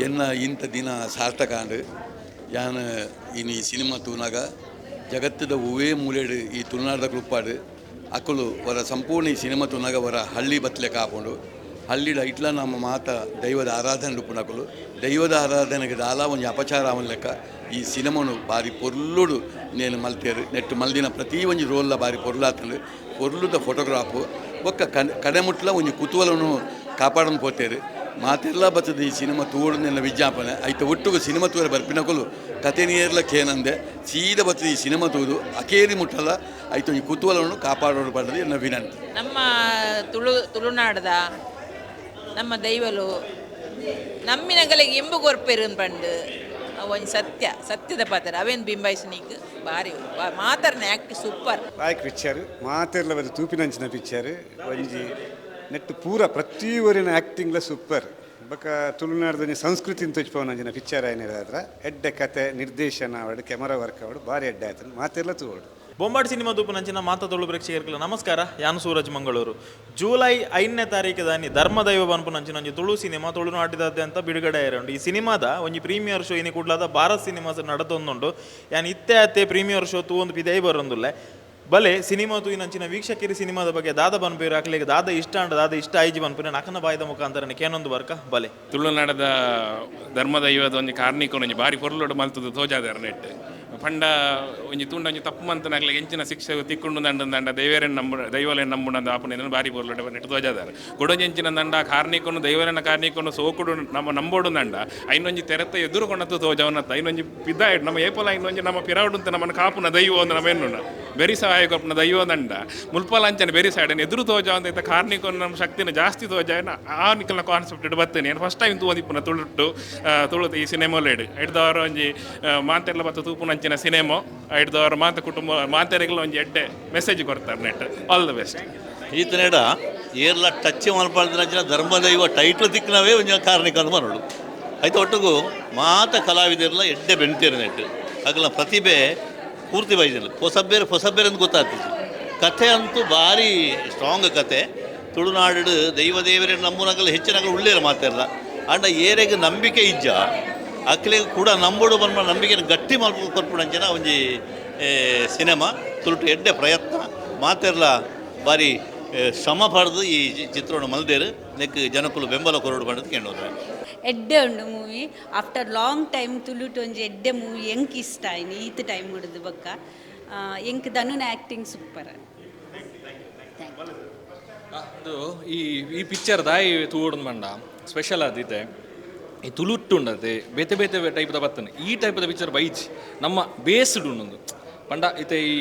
ಎನ್ನ ಇಂಥ ದಿನ ಸಾರ್ಥಕ ಆಂಡ್. ಯಾನ್ ಇನಿ ಸಿನಿಮಾ ತೂನಾಗ ಜಗತ್ತದ ಒವ್ವೇ ಮೂಲೆಡ್ ಈ ತುಳುನಾಡ್ದ ಉಪ್ಪಾಡು ಅಕುಲು ವರ ಸಂಪೂರ್ಣ ಈ ಸಿನಿಮಾ ತೂನಾಗ ವರ ಹಳ್ಳಿ ಬತ್ಲೆಕ ಆಪುಂಡು. ಹಳ್ಳಿಡ್ ಐಟ್ಲ ನಮ್ಮ ಮಾತ ದೈವದ ಆರಾಧನೆ ಉಪ್ಪುನಕುಲು. ದೈವದ ಆರಾಧನೆಗೆ ದಾಲ ಒಂಜಿ ಅಪಚಾರ ಆವನ್ ಲೆಕ್ಕ ಈ ಸಿನಿಮಾನು ಬಾರಿ ಪೊರ್ಲುಡು ನೇನು ಮಲ್ತೇರು. ನೆಟ್ಟು ಮಲ್ದಿನ ಪ್ರತಿ ಒಂಜಿ ರೋಲ್ಲ ಬಾರಿ ಪೊರ್ಲಾತಂಡು. ಪೊರ್ಲುದ ಫೋಟೋಗ್ರಾಫು ಬೊಕ್ಕ ಕಡೆಮುಟ್ಲ ಒಂಜಿ ಕುತೂಹಲನು ಕಾಪಾಡೊಂದು ಪೋತೇರು. ಮಾತೆಲ್ಲ ಬತ್ತದ ಈ ಸಿನಿಮಾ ತೂವೊಡು ವಿಜ್ಞಾಪನೆ ಐತ ಒಟ್ಟುಗು ಸಿನಿಮಾ ತೂರ ಬರ್ಪಿನಕುಲು ಕತೆ ನೇರ್ಲ ಕೇನಂದೆ ಸೀದ ಬತ್ತದ ಈ ಸಿನಿಮಾ ತೂದು ಅಕೇರಿ ಮುಟ್ಟಲ ಐತ ಒಂಜಿ ಕುತೂಹಲವನ್ನು ಕಾಪಾಡೋದು ಪಂಡದು ಎನ್ನ ವಿನಂತಿ. ನಮ್ಮ ತುಳುನಾಡದ ನಮ್ಮ ದೈವಲು ನಮ್ಮಿನಗಲಿಗೆ ಇಂಬು ಕೊರ್ಪೆರು ಪಂಡು ಒಂಜಿ ಸತ್ಯ ಸತ್ಯದ ಪಾತ್ರ ಅವೇನು ಬಿಂಬಾಯಿಸನಿಕ್ ಬಾರಿ ಮಾತರ್ನ ಆ್ಯಕ್ಟ್ ಸೂಪರ್. ಲಾಯ್ಕ್ ಪಿಕ್ಚರ್ ಮಾತೆರ್ಲ ಬರಿ ತೂಪಿನಂಚಿನ ಪಿಕ್ಚರ್. ಒಂಜಿ ನೆಟ್ ಪೂರ ಪ್ರತಿ ಊರಿನ ಆ್ಯಕ್ಟಿಂಗ್ಲ ಸೂಪರ್. ಬೊಕ ತುಳುನಾಡ್ದ ಒಂಜಿ ಸಂಸ್ಕೃತಿನ ತೋಜಿಪವನಂಚಿನ ಪಿಕ್ಚರ್ ಆಯ್ನ. ಎಡ್ಡೆ ಕತೆ, ನಿರ್ದೇಶನ ಅವಡು, ಕ್ಯಾಮರಾ ವರ್ಕ್ ಅವಡು, ಬಾರಿ ಎಡ್ಡೆ ಆಯ್ತು. ಮಾತೆರ್ಲ ತೂವಡು. ಬೊಂಬಾಟ್ ಸಿನಿಮಾ ತೂಪುನಂಚಿನ ಮಾತ ತುಳು ಪ್ರೇಕ್ಷಕರಿಗೆ ನಮಸ್ಕಾರ. ಯಾನು ಸೂರಜ್ ಮಂಗಳೂರು. ಜೂಲೈ 5ನೇ ತಾರೀಕು ದಾನಿ ಧರ್ಮದೈವ ಪನ್ಪುನಂಚಿನ ಒಂಜಿ ತುಳು ಸಿನಿಮಾ ತುಳುನಾಡಿದಾದ್ಯಂತ ಬಿಡುಗಡೆ ಆಯಿರುಂಡು. ಈ ಸಿನಿಮಾದ ಒಂಜಿ ಪ್ರೀಮಿಯರ್ ಶೋ ಇನಿ ಕುಡ್ಲಾದ ಭಾರತ್ ಸಿನಿಮಾಸ್ ನಡತೊಂದುಂಡು. ಯಾನ್ ಇತ್ತೆ ಅತ್ತೆ ಪ್ರೀಮಿಯರ್ ಶೋ ತೂವೊಂದು ಪಿದೈ ಬರೊಂದುಲ್ಲೆ. ಬಲೆ ಸಿನಿಮಾ ತೂಯಿನಂಚಿನ ವೀಕ್ಷಕರಿ ಸಿನಿಮಾದ ಬಗ್ಗೆ ದಾದ ಪನ್ಪೇರು, ಅಕ್ಲೆಗ್ ದಾದ ಇಷ್ಟ ಅಂಡ ದಾದ ಇಷ್ಟ ಆಯ್ಜಿ ಪನ್ಪುನ ನಕನ ಬಾಯ್ದ ಮುಖಾಂತರ ಕೇನೊಂದು ಬರ್ಕ ಬಲೆ. ತುಳುನಾಡದ ಧರ್ಮದೈವದ ಒಂಜಿ ಕಾರ್ಣಿಕ ಒಂಜಿ ಬಾರಿ ಪೊರ್ಲುಡು ಮಲ್ತದು ತೋಜಾದೆರ್. ನೆಟ್ ಪಂಡ ಒಂಜಿ ತೂಂಡ ಒಂಜಿ ತಪ್ಪು ಮಂತನಾಗ್ಲೆ ಎಂಚಿನ ಶಿಕ್ಷೆ ತಿಕ್ಕೊಂಡು ದಂಡ ದಂಡ ದೈವರೇನ್ ನಂಬು ದೈವಲೇನ್ ನಂಬುನಂದ ಆಪುನ ಬಾರಿ ಪೊರ್ಲುಡು ನೆಟ್ ತೋಜಾದಾರ. ಕೊಡೊಂಜಿ ಎಂಚಿನ ದಂಡ ಕಾರ್ಣಿಕನು ದೈವರೇನ ಕಾರ್ಣಿಕನು ಸೋಕುಡು ನಮ್ಮ ನಂಬೋಡು ದಂಡ ಐನೊಂಜಿ ತೆರೆತ ಎದುರು ಕೊಂಡತ್ತು ತೋಜವನತ್ತ ಐನೊಂಜಿ ಪಿದ ನಮ್ಮ ಏಪಲ ಐನೊಂಜಿ ನಮ್ಮ ಪಿರಾವುಡುಂತ ನಮ್ಮನ್ನು ಕಾಪುನ ದೈವ ಒಂದು ನಮ್ಮ ಎನ್ನುನ ಬೆರಿ ಸಹಾಯ ಕೊರ್ಪುನ ದೈವ ದಂಡ ಮುಲ್ಪಲ ಅಂಚನೆ ಬೆರಿ ಸೈಡ್ ಎದುರು ತೋಜ ಅಂತ ಕಾರ್ಣಿಕನು ನಮ್ಮ ಶಕ್ತಿನ ಜಾಸ್ತಿ ತೋಜ ಆ ನಿಕಲ್ನ ಕಾನ್ಸೆಪ್ಟ್ ಇಟ್ಟು ಬತ್ತೇನೆ. ಫಸ್ಟ್ ಟೈಮ್ ತೂವೊಂದಿಪ್ಪುನ ತುಳುಟ್ಟು ತುಳು ಈ ಸಿನಿಮಾ ಐಡ್ದವರ ಒಂಜಿ ಮಾತೆರ್ಲ ಬತ್ತ ತೂಪುನಂಚಿನ ಸಿನಿಮಾ. ಐಡ್ದವರ ಮಾತ ಕುಟುಂಬ ಮಾತೆರೆಗ್ಲ ಒಂಜಿ ಎಡ್ಡೆ ಮೆಸೇಜ್ ಕೊಡ್ತಾರೆ ನೆಟ್. All the best. ಈತನೇಡ ಏರ್ಲ ಟಚ್ ಮಲ್ಪಾಡ್ದಿನಂಚಿನ ಧರ್ಮದೈವ ಟೈಟ್ಲ್ ತಿಕ್ನವೇ ಒಂಜಿ ಕಾರ್ಣಿಕ ಅಂದ್ ಮನೋಡು. ಐತ ಒಟ್ಟುಗು ಮಾತ ಕಲಾವಿದರ್ಲ ಎಡ್ಡೆ ಬೆಣ್ತೇರು. ನೆಟ್ ಅಗಲ ಪ್ರತಿಭೆ ಪೂರ್ತಿ ಬೈದಿಲ್ಲ. ಹೊಸಬೇರೆ ಹೊಸಬೇರೆ ಅಂತ ಗೊತ್ತಾಗ್ತದೆ. ಕಥೆ ಅಂತೂ ಭಾರಿ ಸ್ಟ್ರಾಂಗ್ ಕತೆ. ತುಳುನಾಡು ದೈವ ದೇವರೇ ನಂಬುನಗಲ ಹೆಚ್ಚಿನಗಲ ಉಳ್ಳೇರ ಮಾತೆರ್ಲ. ಅಂಡ ಏರೆಗ್ ನಂಬಿಕೆ ಇಜ್ಜ ಅಕ್ಲೆಗ್ ಕೂಡ ನಂಬುಡು ಬನ್ಮ ನಂಬಿಕೆನ ಗಟ್ಟಿ ಮಲ್ಪ ಕೊರ್ಪುನಂಚಿನ ಒಂಜಿ ಸಿನಿಮಾ. ತುಳುಟು ಎಡ್ಡೆ ಪ್ರಯತ್ನ. ಮಾತೆರ್ಲ ಭಾರಿ ಶ್ರಮ ಪಡೆದು ಈ ಚಿತ್ರವನ್ನು ಮಲ್ದೇರು. ನೆಕ್ ಜನಕುಲು ಬೆಂಬಲ ಕೊರಡು ಪಂಡದು ಕೇಳೋದ್ರೆ. ಎಡ್ಡೆ ಉಂಡು ಮೂವಿ. ಆಫ್ಟರ್ ಲಾಂಗ್ ಟೈಮ್ ತುಳುಟು ಒಂಜಿ ಎಡ್ಡೆ ಮೂವಿ. ಎಂಕ್ ಇಷ್ಟ ಆಯ್ನಿ ಈತ್ ಟೈಮ್ ಹಿಡಿದು. ಬೊಕ್ಕ ಎಂಕ್ ಧನುನ ಆ್ಯಕ್ಟಿಂಗ್ ಸೂಪರ್. ಅದು ಈ ಈ ಪಿಕ್ಚರ್ ದಾಯಿ ತೂವೊಡು ಪಂಡ ಸ್ಪೆಷಲ್ ಆದಿತ್ತೆ ಈ ತುಳುಟ್ಟು ಉಂಡತೆ ಬೇತೆ ಬೇತೆ ಟೈಪ್ದ ಬತ್ತನೆ. ಈ ಟೈಪ್ದ ಪಿಕ್ಚರ್ ಬೈಜ್ ನಮ್ಮ ಬೇಸ್ಡ್ ಉಂಡು ಪಂಡ ಇತ್ತೆ ಈ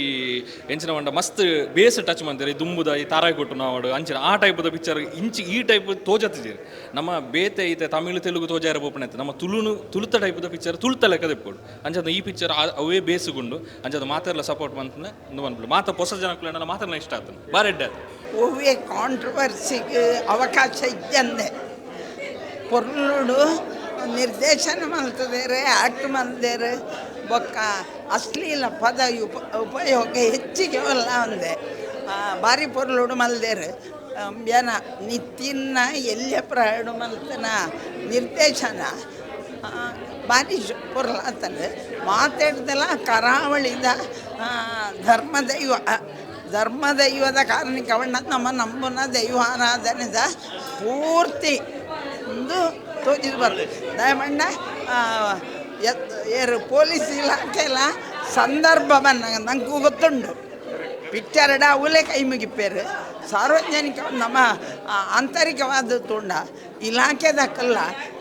ಎಂಚಿನ ಪಂಡ ಮಸ್ತ್ ಬೇಸ್ ಟಚ್ ಮಂತಾರೆ. ಈ ದುಂಬುದ ಈ ತಾರಾಯಿ ಕೊಟ್ಟು ನಾವಡು ಅಂಚಿನ ಆ ಟೈಪ್ದ ಪಿಕ್ಚರ್ ಇಂಚಿ ಈ ಟೈಪ್ ತೋಜತ್ತಿದ್ದೀರಿ. ನಮ್ಮ ಬೇತೆ ಇತ್ತೆ ತಮಿಳು ತೆಲುಗು ತೋಜಾರ ಪೋಪಣೆ. ನಮ್ಮ ತುಳುನು ತುಳುತ ಟೈಪ್ದ ಪಿಕ್ಚರ್ ತುಳುತ ಲೆಕ್ಕದ ಇಪ್ಪೊಡು. ಅಂಚಾದ ಈ ಪಿಕ್ಚರ್ ಅವೇ ಬೇಸುಗುಂಡು. ಅಂಚಾದ ಮಾತೆರ್ಲ ಸಪೋರ್ಟ್ ಮಂತನೆ ಇಂದು ಪನ್ಪುಂಡು. ಮಾತ ಪೊಸ ಜನಕ್ಕುಲೆನ ಮಾತೆರ್ಲ ಇಷ್ಟ ಆತನ ಬಾರಿ ಎಡ್ಡೆ ಆತು. ಒವ್ವೇ ಕಾಂಟ್ರವರ್ಸಿಗೆ ಅವಕಾಶ ಇದ್ದಂದೆ ಪೊರ್ಲುಡು ನಿರ್ದೇಶನ ಮಲ್ತದೇರೆ, ಆಕ್ಟ್ ಮಲ್ದೇರು. ಬೊಕ್ಕ ಅಶ್ಲೀಲ ಪದ ಉಪಯೋಗ ಹೆಚ್ಚಿಗೆ ಅಲ್ಲ ಒಂದೆ ಬಾರಿ ಪೊರ್ಲುಡು ಮಲ್ದೇರು. ಏನ ನಿತಿನ್ನ ಎಲ್ಯ ಪ್ರಯಾಣ ಮಲ್ತನ ನಿರ್ದೇಶನ ಬಾರಿ ಪೊರ್ಲಾತಂಡು. ಮಾತಾಡ್ದಲ್ಲ ಕರಾವಳಿದ ಧರ್ಮದೈವ, ಧರ್ಮದೈವದ ಕಾರಣಿಕವಣ್ಣ ನಮ್ಮ ನಂಬುನ ದೈವ ಆರಾಧನೆದ ಪೂರ್ತಿ ಒಂದು ತೋಜಿದ್ ಬರ್ತದೆ. ದಯಮಣ್ಣ ಏರು ಪೊಲೀಸ್ ಇಲಾಖೆ ಎಲ್ಲ ಸಂದರ್ಭ ಬಂದಾಗ ನಂಗೆ ಗೊತ್ತುಂಟು. ಪಿಕ್ಚರ್ ಅವಲೇ ಕೈ ಮುಗಿಪೇರು. ಸಾರ್ವಜನಿಕ ನಮ್ಮ ಆಂತರಿಕವಾದ ತುಂಡ ಇಲಾಖೆದಕ್ಕಲ್ಲ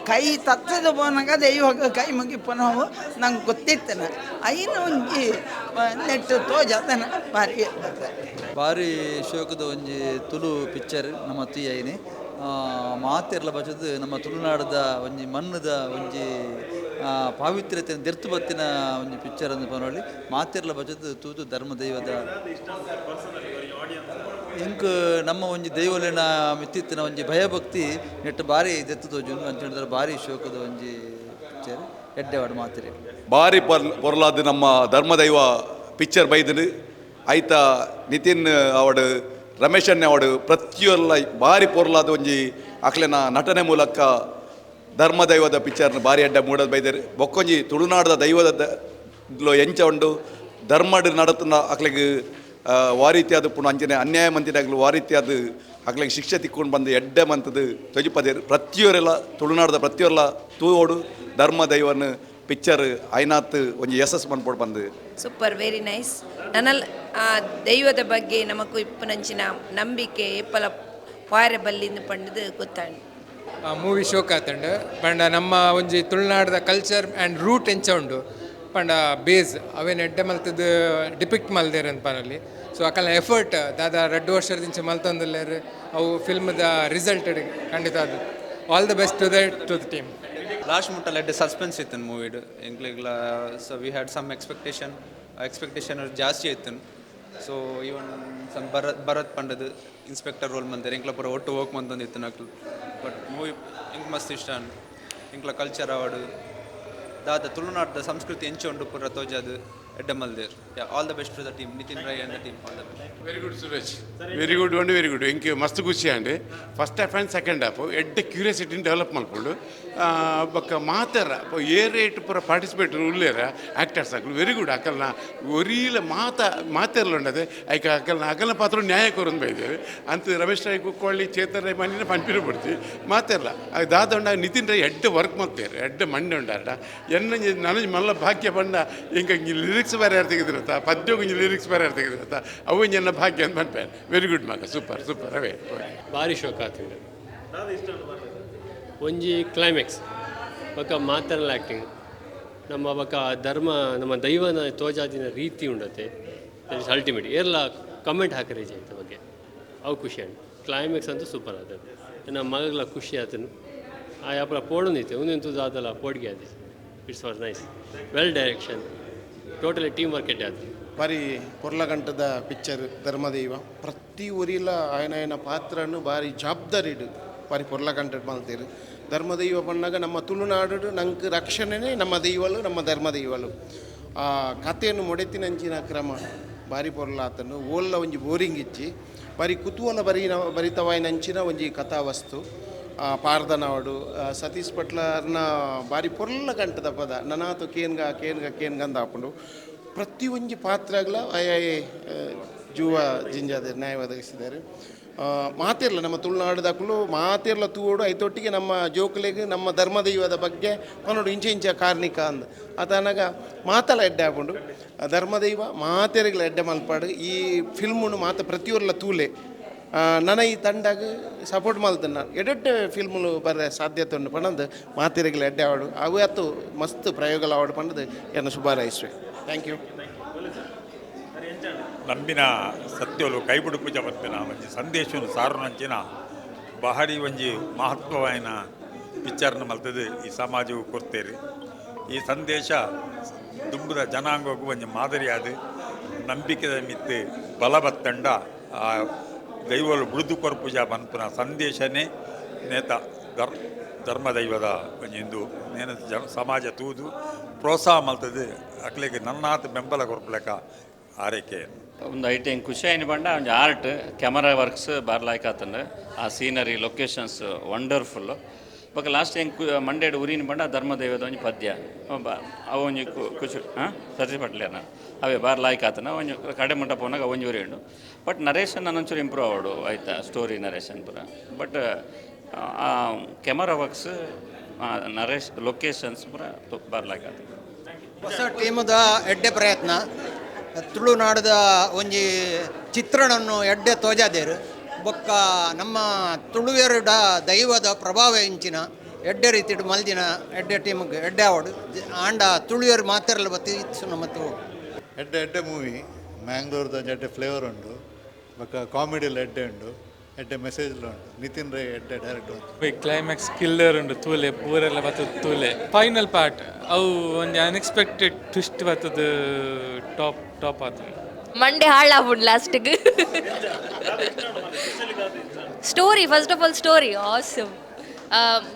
ಕೈ ತತ್ತದ ಪೋನಾಗ ದೈವ ಕೈ ಮುಗಿಪು ನಾವು ನಂಗೆ ಗೊತ್ತಿತ್ತನ. ಐನು ಒಂಜಿ ನೆಟ್ಟು ತೋಜತನ ಭಾರಿ. ಭಾರಿ ಶೋಕದ ಒಂಜಿ ತುಳು ಪಿಕ್ಚರ್ ನಮ್ಮ ತುಯ್ಯೈನಿ. ಮಾತೆರ್ಲ ಬಚದು ನಮ್ಮ ತುಳುನಾಡದ ಒಂಜಿ ಮಣ್ಣದ ಒಂಜಿ ಪಾವಿತ್ರ್ಯತೆ ದೆರ್ತು ಬತ್ತಿನ ಒಂಜಿ ಪಿಕ್ಚರ್ ಅಂದ್ ಪನೊಲಿ. ಮಾತೆರ್ಲ ಬಚದು ತೂತು ಧರ್ಮ ದೈವದ ಎಂಕ್ ನಮ್ಮ ಒಂಜಿ ದೈವಲೆನ ಮಿತ್ತಿತ್ತಿನ ಒಂಜಿ ಭಯಭಕ್ತಿ ನೆಟ್ಟು ಬಾರಿ ದೆತ್ತು ತೋಜುಂಡು. ಅಂಚ ಬಾರಿ ಶೋಕದ ಒಂಜಿ ಪಿಕ್ಚರ್. ಎಡ್ಡೆವಾಡು ಮಾತಿರಿ. ಬಾರಿ ಪೊರ್ಲಾದ ನಮ್ಮ ಧರ್ಮದೈವ ಪಿಕ್ಚರ್ ಬೈದನು. ಐತ ನಿತಿನ್ ಅವಡು, ರಮೇಶ್ ಅಣ್ಣೆ ಅವಡು, ಪ್ರತಿಯೊಲ್ಲ ಬಾರಿ ಪೊರ್ಲಾದ ಒಂಜಿ ಅಕ್ಲೆನ ನಟನೆ ಮೂಲಕ ಧರ್ಮ ದೈವದ ಪಿಕ್ಚರ್ನ ಭಾರಿ ಅಡ್ಡ ಮೂಡದ ಬೈದೇರು. ಬೊಕ್ಕೊಂಜಿ ತುಳುನಾಡದ ದೈವದ ಎಂಚ ಉಂಡು ಧರ್ಮಡ್ ನಡತನ ಅಕ್ಲೆಗ್ ವಾರೀತಿಯಾದ ಪುಣ ಅಂಚನೆ ಅನ್ಯಾಯ ಮಂತಿನಾಗ್ಲು ವಾರೀತಿಯಾದ ಅಕ್ಲೆಗ್ ಶಿಕ್ಷೆ ತಿಕ್ಕೊಂಡು ಬಂದು ಎಡ್ಡೆ ಮಂತದ್ದು ತೊಜಿಪದೇರು. ಪ್ರತಿಯೊರೆಲ್ಲ ತುಳುನಾಡದ ಪ್ರತಿಯೊರೆಲ್ಲ ತೂವೋಡು ಧರ್ಮ ದೈವನ ಪಿಕ್ಚರ್ ಐನಾತ್ ಒಂಜಿ ಯಶಸ್ ಮನ್ಪೋಡು ಬಂದು. Super, very nice. ನನ್ನಲ್ ಆ ದೈವದ ಬಗ್ಗೆ ನಮಕು ಇಪ್ಪನಂಚಿನ ನಂಬಿಕೆ ಏಪಲ ಪಾರೆ ಬಲ್ಲಿಂದ ಪಂಡದು ಗೊತ್ತಾಂಡು. ಮೂವಿ ಶೋಕ್ ಆತಂಡು ಪಂಡ ನಮ್ಮ ಒಂಜಿ ತುಳುನಾಡದ ಕಲ್ಚರ್ ಆ್ಯಂಡ್ ರೂಟ್ ಎಂಚ ಉಂಡು ಪಂಡ ಬೇಸ್ ಅವೇನು ಎಡ್ಡೆ ಮಲ್ತದ್ದು ಡಿಪಿಕ್ಟ್ ಮಲ್ದೇರ್ ಪನಲ್ಲಿ. ಸೊ ಅಕಲ್ನ ಎಫರ್ಟ್ ದಾದಾ ರಡ್ಡು ವರ್ಷದಿಂಚ ಮಲ್ತೊಂದುಲ್ಲೇರು ಅವು ಫಿಲ್ಮ್ದ ರಿಸಲ್ಟ್ ಖಂಡಿತ ಅದು. All the best to the team. Last ಮುಟ್ಟಲ್ಲ ಎಡ್ಡೆ ಸಸ್ಪೆನ್ಸ್ ಇತ್ತು ಮೂವಿಡ್ ಎಂಕ್ಲೆಗ್ಲ. So we had some expectation ಜಾಸ್ತಿ ಇತ್ತು. ಸೊ ಈವನ್ ಸಮ್ ಭರತ್ ಪಂಡದು ಇನ್ಸ್ಪೆಕ್ಟರ್ ರೋಲ್ ಮಂತಾರೆ ಎಂಕ್ಲ ಪೂರ ಒಟ್ಟು ಹೋಗ್ ಮಂತೊಂದಿತ್ತು ನಕ್ಲು. ಬಟ್ ಮೂವಿ ಎಂಕ್ ಮಸ್ತ್ ಇಷ್ಟ ಎಂಕ್ಲ ಕಲ್ಚರ್ ಅವಾಡು ದಾದ ತುಳುನಾಡ್ದ ಸಂಸ್ಕೃತಿ ಎಂಚ ಉಂಡು ಪೂರ ತೋಜಾದು ಎಡ್ಡೆ ಮಲ್ದೇರ್. All the best to the team, Nitin Rai and the team, all the best. Very good Suraj, very good and very good. ಎಂಕ್ ಮಸ್ತ್ ಖುಷಿ and first half and second half ಎಡ್ಡೆ ಕ್ಯೂರಿಯಾಸಿಟಿನ ಡೆವಲಪ್ ಮಾಡ್ಕೊಂಡು ಬೊಕ್ಕ ಮಾತಾರ ಏ ರೇಟ್ ಪೂರ ಪಾರ್ಟಿಸಿಪೇಟ್ ಉಲ್ಲೇರ ಆ್ಯಕ್ಟರ್ಸ್ ಅಕಲು ವೆರಿ ಗುಡ್. ಅಕಲ್ನ ಒರೀಲ ಮಾತೆರ್ಲ ಉಂಡದೆ ಐಕ ಅಕಲ್ನ ಅಕಲ್ನ ಪಾತ್ರ ನ್ಯಾಯ ಕೊರೊಂದು ಬೈದೇವೆ ಅಂತ ರಮೇಶ್ ರೈ ಕುಕ್ಕೊಳ್ಳಿ ಚೇತನ್ ರೈ ಮಣ್ಣಿನ ಪನ್ಪಿನ ಬಿಡ್ತಿ ಮಾತೆರ್ಲ ಅದು ದಾದ ಉಂಡ ನಿತಿನ್ ರೈ ಎಡ್ಡೆ ವರ್ಕ್ ಮಾಡ್ತೇವೆ ಎಡ್ಡೆ ಮಂಡೆ ಉಂಡಾರ ಎನ್ನ ನನಗೆ ಮಲ್ಲ ಭಾಗ್ಯ ಬಂಡ ಇಂಕ ಲಿರಿಕ್ಸ್ ಬೇರೆ ಯಾರು ತೆಗೆದಿರುತ್ತಾ ಪದ್ಯ ಒಂಜಿ ಲಿರಿಕ್ಸ್ ಬೇರೆ ಯಾರು ತೆಗೆದಿರುತ್ತಾ ಅವು ಎನ್ನ ಭಾಗ್ಯ ಅಂತ ಪನ್ಪೆ. ವೆರಿ ಗುಡ್ ಮಗ, ಸೂಪರ್ ಸೂಪರ್. ಅವೇ ಭಾರಿ ಶೋಕ್ ಆತಂಡು ಒಂಜಿ ಕ್ಲೈಮ್ಯಾಕ್ಸ್ ಬೊಕ್ಕ ಮಾತರಲ್ಲ ಆ್ಯಕ್ಟಿಂಗ್ ನಮ್ಮ ಬೊಕ್ಕ ಧರ್ಮ ನಮ್ಮ ದೈವನ ತೋಜಾದಿನ ರೀತಿ ಉಂಡತೆ that is ultimate. ಏರ್ಲ ಕಮೆಂಟ್ ಹಾಕರೆ ಆಯ್ತ ಬಗ್ಗೆ ಅವು ಖುಷಿ ಆಂಡ್ ಕ್ಲೈಮ್ಯಾಕ್ಸ್ ಅಂತೂ ಸೂಪರ್ ಆತದೆ. ನಮ್ಮ ಮಗಲ ಖುಷಿ ಆತನು ಆ ಯಾಪಲ ಪೋಡೊಂದಿತ್ತೆ ಒಂದೊಂದು ದಾದಲ ಪೋಡಿಗೆ ಆದ. It's was nice, well direction, totally team work ಎಡ್ಡೆ ಆತು. ಬಾರಿ ಪೊರ್ಲಗಂಟದ ಪಿಕ್ಚರ್ ಧರ್ಮದೈವ. ಪ್ರತಿ ಊರಿಲ ಆಯನ ಪಾತ್ರನು ಬಾರಿ ಜವಾಬ್ದಾರಿಡು ಬಾರಿ ಪೊರ್ಲಗಂಟಡ್ ಮಲ್ತೇರು. ಧರ್ಮದೈವ ಪಣ್ಣಾಗ ನಮ್ಮ ತುಳುನಾಡು ನಂಗೆ ರಕ್ಷಣೆನೇ ನಮ್ಮ ದೈವಲು ನಮ್ಮ ಧರ್ಮದೈವಲು. ಆ ಕಥೆಯನ್ನು ಮೊಡೆತಿನಂಚಿನ ಕ್ರಮ ಬಾರಿ ಪೊರ್ಲಾತನು ಓಲ್ಲ ಒಂಜಿ ಬೋರಿಂಗ್ ಇಚ್ಚಿ ಬಾರಿ ಕುತೂಹಲ ಬರಿತವಾಯಿನಂಚಿನ ಒಂಜಿ ಕಥಾವಸ್ತು. ಪಾರ್ದನವಡು ಸತೀಶ್ ಪಟ್ಲರ್ನ ಬಾರಿ ಪೊರ್ಲ ಗಂಟದ ಪದ ನನಾತು ಕೇನ್ಗ ಕೇನ್ಗ ಕೇನ್ಗ ಅಂದ ಹಾಕೊಂಡು ಪ್ರತಿ ಒಂಜಿ ಪಾತ್ರಗಳ ಜೂವ ಜಿಂಜಾದ ನ್ಯಾಯ ಒದಗಿಸಿದ್ದಾರೆ. ಮಾತಿರ್ಲ ನಮ್ಮ ತುಳುನಾಡದಕ್ಕಲು ಮಾತಿರ್ಲ ತೂಡು ಐತೊಟ್ಟಿಗೆ ನಮ್ಮ ಜೋಕುಲೆಗ್ ನಮ್ಮ ಧರ್ಮದೈವದ ಬಗ್ಗೆ ಪನೋಡು ಇಂಚ ಇಂಚ ಕಾರ್ಣಿಕ ಅಂದ್ ಆತನಾಗ ಮಾತಲ ಎಡ್ಡೆ ಆಪುಂಡು. ಧರ್ಮದೈವ ಮಾತೆರೆಗ್ಲ ಎಡ್ಡೆ ಮಲ್ಪಾಡು. ಈ ಫಿಲ್ಮುನು ಮಾತ ಪ್ರತಿಯೊರ್ಲ ತೂಲೆ ನನ ಈ ತಂಡಾಗ ಸಪೋರ್ಟ್ ಮಲ್ತನ ಎಡೆಡ್ಡೆ ಫಿಲ್ಮ್ಲು ಬರ ಸಾಧ್ಯತೆ ಉಂಡು ಪಣಂದು ಮಾತೆರೆಗ್ಲ ಎಡ್ಡೆ ಆವಡು ಅವು ಅತ್ತು ಮಸ್ತ್ ಪ್ರಯೋಗಲ ಆವಡು ಪಂಡದು ಎನ್ನ ಶುಭಾರೈಸುವೆ. Thank you. ನಂಬಿನ ಸತ್ಯಲು ಕೈಬುಡು ಪೂಜೆ ಪನ್ಪಿನ ಒಂಜಿ ಸಂದೇಶವನ್ನು ಸಾರುನಂಚಿನ ಬಹರಿ ಒಂಜಿ ಮಹತ್ವವಾಯಿನ ಪಿಕ್ಚರ್ನ ಮಲ್ತದೆ ಈ ಸಮಾಜವು ಕೊಡ್ತೇರಿ. ಈ ಸಂದೇಶ ದುಂಬುದ ಜನಾಂಗಕ್ಕೂ ಒಂಜಿ ಮಾದರಿಯಾದ ನಂಬಿಕೆದ ಮಿತ್ತು ಬಲಬತ್ತಂಡ ಆ ದೈವಲು ಬುಡುದು ಕೊರ್ಪುಜ ಪನ್ಪುನ ಸಂದೇಶನೇ ನೇತ ಧರ್ಮದೈವದ ಒಂಜಿ ಇಂದು ನೇನ ಜನ ಸಮಾಜ ತೂದು ಪ್ರೋತ್ಸಾಹ ಮಲ್ತದೆ ಅಕ್ಲೆಗ್ ನನ್ನಾತ್ ಬೆಂಬಲ ಕೊರ್ಪುಲೆಕ ಆರೈಕೆ. ಒಂದು ಐಟೆಂಗ್ ಖುಷಿ ಆಯ್ನ ಪಂಡ ಒಂಜಿ ಆರ್ಟ್ ಕ್ಯಾಮರಾ ವರ್ಕ್ಸ್ ಬಾರ್ ಲಾಯ್ಕ್ ಆತಂಡ್ ಆ ಸೀನರಿ ಲೊಕೇಶನ್ಸ್ ವಂಡರ್ಫುಲ್. ಬೊಕ ಲಾಸ್ಟ್ ಎಂಕ್ ಮಂಡ್ಯಡ್ ಉರಿನ ಪಂಡ ಧರ್ಮದೈವದ ಒಂಜಿ ಪದ್ಯ ಅವು ಒಂಜಿ ಖುಷಿ ಹಾಂ ಸತೀಶ್ ಪಟ್ಲೇನ ಅವೇ ಬಾರ್ ಲಾಯ್ಕ್ ಆತನ ಒಂಜಿ ಕಡೆ ಮುಟ್ಟ ಪೋನಾಗ ಒಂಜಿ ಉರಿ ಉಂಡು. ಬಟ್ ನರೇಶನ್ ನಾನು ಒಂಚೂರು ಇಂಪ್ರೂವ್ ಆವಡು ಆಯ್ತಾ ಸ್ಟೋರಿ ನರೇಶನ್ ಪೂರ. ಬಟ್ ಆ ಕ್ಯಾಮರಾ ವರ್ಕ್ಸ್ ನರೇಶ್ ಲೊಕೇಶನ್ಸ್ ಪೂರ ಬಾರ್ ಲಾಯ್ಕ್ ಆತನ. ಹೊಸ ಟೀಮದ ಎಡ್ಡೆ ಪ್ರಯತ್ನ ತುಳುನಾಡದ ಒಂಜಿ ಚಿತ್ರಣನ್ನು ಎಡ್ಡೆ ತೋಜಾದೇರು. ಬೊಕ್ಕ ನಮ್ಮ ತುಳುವೆರಡ ದೈವದ ಪ್ರಭಾವ ಇಂಚಿನ ಎಡ್ಡೆ ರೀತಿಡು ಮಲ್ದಿನ ಎಡ್ಡೆ ಟೀಮ್ಗೆ ಎಡ್ಡೆ ಆವಡು ಆಂಡ ತುಳುವೆರು ಮಾತೆರ್ಲ ಬತ್ತಿ ಮತ್ತು ಎಡ್ಡೆ ಎಡ್ಡೆ ಮೂವಿ ಮ್ಯಾಂಗ್ಳೂರ್ದ ಒಂಜಿ ಎಡ್ಡೆ ಫ್ಲೇವರ್ ಉಂಡು ಬೊಕ್ಕ ಕಾಮಿಡಿಲ ಎಡ್ಡೆ ಉಂಡು ಎಡ್ಡೆ ಮೆಸೇಜ್ಲ ಉಂಡು. ನಿತಿನ್ ರೈ ಎಡ್ಡೆ ಡೈರೆಕ್ಟ್. ಕ್ಲೈಮ್ಯಾಕ್ಸ್ ಕಿಲ್ಲರ್ ಉಂಡು ತೂಲೆ ಪೂರೆಲ್ಲ ಬತ್ತದ ತೂಲೆ ಫೈನಲ್ ಪಾರ್ಟ್ ಅವು ಒಂಜಿ ಅನ್ಎಕ್ಸ್ಪೆಕ್ಟೆಡ್ ಟ್ವಿಸ್ಟ್ ಬತ್ತದ ಟಾಪ್ ಟಾಪ್ ಆತಂಡು. ಮಂಡೆ ಹಾಳಾಗ್ಬಿಡ್ ಲಾಸ್ಟಿಗೆ. Story first of all story awesome.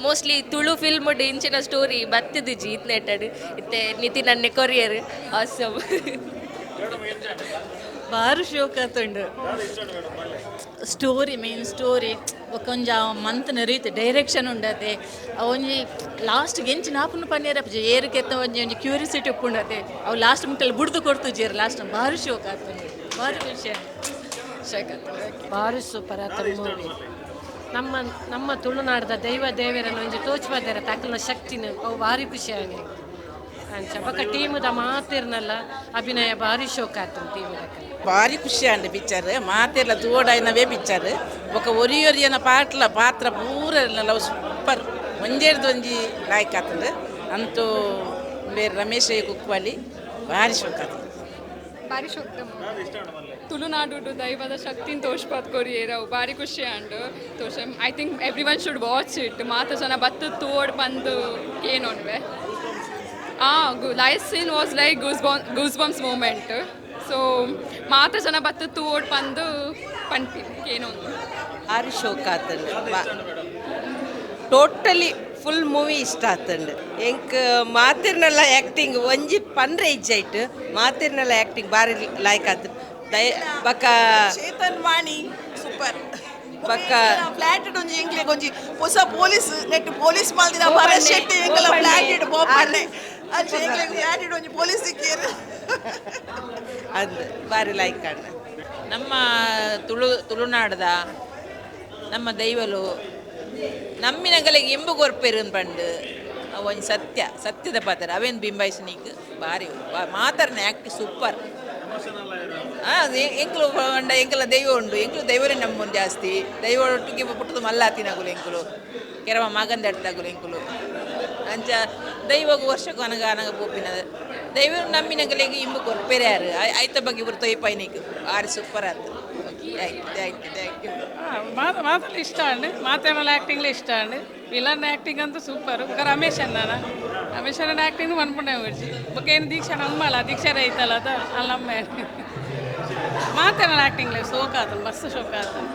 Mostly Tulu film ಇಂಚಿನ ಸ್ಟೋರಿ ಬತ್ತಿದಿಜಿ ಇತ್ನೆಟಡ್ ಇತ್ತೆ ನಿತಿನ್ ಅಣ್ಣೆ ಕೊರಿಯರ್ ಆಸಮ್. ಬಾರಿ ಶೋಕ್ ಆತುಂಡು. ಸ್ಟೋರಿ ಮೇನ್ ಸ್ಟೋರಿ ಬೊಕ್ಕ ಮಂತ್ನ ರೀತಿ ಡೈರೆಕ್ಷನ್ ಉಂಡತೆ ಒಂಜಿ ಲಾಸ್ಟ್ ಎಂಚಿನ ಆಪುನ ಪನ್ನೇರ ಏರುಕೆತ್ತ ಒಂಜಿ ಒಂಜಿ ಕ್ಯೂರಿಯಾಸಿಟಿ ಉಪ್ಪುಂಡತೆ ಅವು ಲಾಸ್ಟ್ ಮುಟ್ಟಲ್ಲಿ ಬುಡ್ದು ಕೊಡ್ತುಜೇರು ಲಾಸ್ಟ್ ಬಾರಿ ಶೋಕ್ ಆತುಂಡು ಬಾರಿ ಖುಷಿ ಶೋಕ್ ಆತುಂಡು. ಬಾರಿ ಸೂಪರ್ ಆತ ಮೂವಿ. ನಮ್ಮ ನಮ್ಮ ತುಳುನಾಡದ ದೈವ ದೇವರನ್ನು ಒಂಜಿ ತೋಚ್ಬಾದಾರ ತಕಲ್ನ ಶಕ್ತಿನ ಅವು ಭಾರಿ ಖುಷಿ ಆಗಿ ಅಂಚ ಬೊಕ ಟೀಮುದ ಮಾತಿರ್ನಲ್ಲ ಅಭಿನಯ ಭಾರಿ ಶೋಕ್ ಆತು ಟೀಮುದ. ಭಾರಿ ಖುಷಿ ಆಂಡ್ ಪಿಕ್ಚರ್ ಮಾತೆಲ್ಲ ತೂವಡಾಯಿನವೇ ಪಿಕ್ಚರ್ ಬೊಕ ಒರಿ ಒರಿಯನ ಪಾಟ್ಲ ಪಾತ್ರ ಪೂರ ಸೂಪರ್ ಒಂಜೇರ್ದು ಒಂಜಿ ಲಾಯ್ಕ್ ಆತಂದು ಅಂತೂ ಬೇರೆ ರಮೇಶ್ ಕುಕ್ವಾಲಿ ಭಾರಿ ಶೋಕ್ ಆತಂದು. ಭಾರಿ ಶೋಕ್ ತುಳುನಾಡು ದೈವದ ಶಕ್ತಿನ ತೋಷ್ಪಾತ್ ಕೊರಿಯೇರವು ಭಾರಿ ಖುಷಿ ಆಂಡ್ ತೋಷ. I think everyone should watch it. ಮಾತ ಜನ ಬತ್ತು ತೋಡ್ ಬಂದು ಕೇನೋಡ್ವೆ. Last scene was like goosebumps moment. So ಮಾತ ಜನ ಬತ್ತು ತೋಡ್ ಬಂದು ಪನ್ಪಿ ಕೇನೊಂದು. ಭಾರಿ ಶೋಕ್ ಆತಂಡು. ಟೋಟಲಿ ಫುಲ್ ಮೂವಿ ಇಷ್ಟ ಆತಂಡು. ಎಂಕ್ ಮಾತಿರ್ನಲ್ಲ ಆ್ಯಕ್ಟಿಂಗ್ ಒಂಜಿ ಪನ್ರೆ ಇಜ್ಜೈಟ್ ಮಾತಿರ್ನಲ್ಲ ಆ್ಯಕ್ಟಿಂಗ್ ಭಾರಿ ಲೈಕ್ ಆತು. ದಯ ಬಕ ಚೇತನ್ ವಾಣಿ ಸೂಪರ್. ಬಕ ಫ್ಲಾಟ್ ಒಂಜಿ ಎಂಕ್ಲೆಗ್ ಒಂಜಿ ಹೊಸ ಪೊಲೀಸ್ ನೆಟ್ ಪೊಲೀಸ್ ಮಲ್ದಿನ ಭರತ್ ಶೆಟ್ಟಿ ಎಂಕಲ ಫ್ಲಾಟ್ ಇಡ್ ಬೋಪಣ್ಣೆ ಅಂಚ ಎಂಕ್ಲೆಗ್ ಫ್ಲಾಟ್ ಇಡ್ ಒಂಜಿ ಪೊಲೀಸ್ ಸಿಕ್ಕಿಯರ್ ಅದು ಭಾರಿ ಲೈಕ್ ಆಂಡ್. ನಮ್ಮ ತುಳುನಾಡದ ನಮ್ಮ ದೈವಲು ನಮ್ಮಿನಗಲಿಗೆ ಇಂಬು ಕೊರ್ಪೇರು ಪಂಡು ಒಂಜಿ ಸತ್ಯ ಸತ್ಯದ ಪಾತ್ರ ಅವೇನು ಬಿಂಬಾಯಿಸನಿಕ್ ಭಾರಿ ಮಾತಾಡನೆ ಆ್ಯಕ್ಟ್ ಸೂಪರ್. ಎಂಕುಲು ಪಂಡ ಎಂಕಲ ದೈವ ಉಂಡು ಎಂಕುಲು ದೈವರೇ ನಮ್ಮೊಂದು ಜಾಸ್ತಿ ದೈವ ಒಟ್ಟಿಗೆ ಪುಟ್ಟದ ಮಲ್ಲಾತಿನಗುಲು ಎಂಕುಲು ಕೆರವ ಮಗಂದಡ್ತಾಗುಲು ಎಂಕುಲು ಅಂಚ ದೈವಗು ವರ್ಷಕ್ಕೂ ಅನಗ ಅನಗ ಪೋಪಿನ ದೈವ ನಮ್ಮಿನಗಲಿಗೆ ಇಂಬು ಕೊರ್ಪೇರೆ ಯಾರು ಐತ ಬಗ್ಗೆ ಇವರು ತೊಯ್ಪೈನಿಕ್ ಭಾರಿ ಸೂಪರ್ ಆತು. Thank you thank you thank you. ಮಾತಲ್ಲಿ ಇಷ್ಟ ಅಂడి, ಮಾತೇನಲ್ಲ ಆ್ಯಕ್ಟಿಂಗ್ಲೇ ಇಷ್ಟ ಅಂడి. ವಿಲನ್ ಆ್ಯಕ್ಟಿಂಗ್ ಅಂತೂ ಸೂಪರ್. ಬೊಕ ರಮೇಶ್ ಅಣ್ಣನ ರಮೇಶ್ ಅಣ್ಣನ ಆ್ಯಕ್ಟಿಂಗ್ ಮನ್ಪುಂಡೆ ಊರ್ಜಿ. ಬೊಕ ಏನು ದೀಕ್ಷಾ ನಮ್ಮಲ್ಲ ದೀಕ್ಷಾ ರೈತಲ್ಲ ಅದ ಅಲ್ಲಮ್ಮ ಮಾತೇನಲ್ಲ ಆ್ಯಕ್ಟಿಂಗ್ಲೇ ಶೋಕ್ ಆತನು ಮಸ್ತ್ ಶೋಕ್ ಆತನು.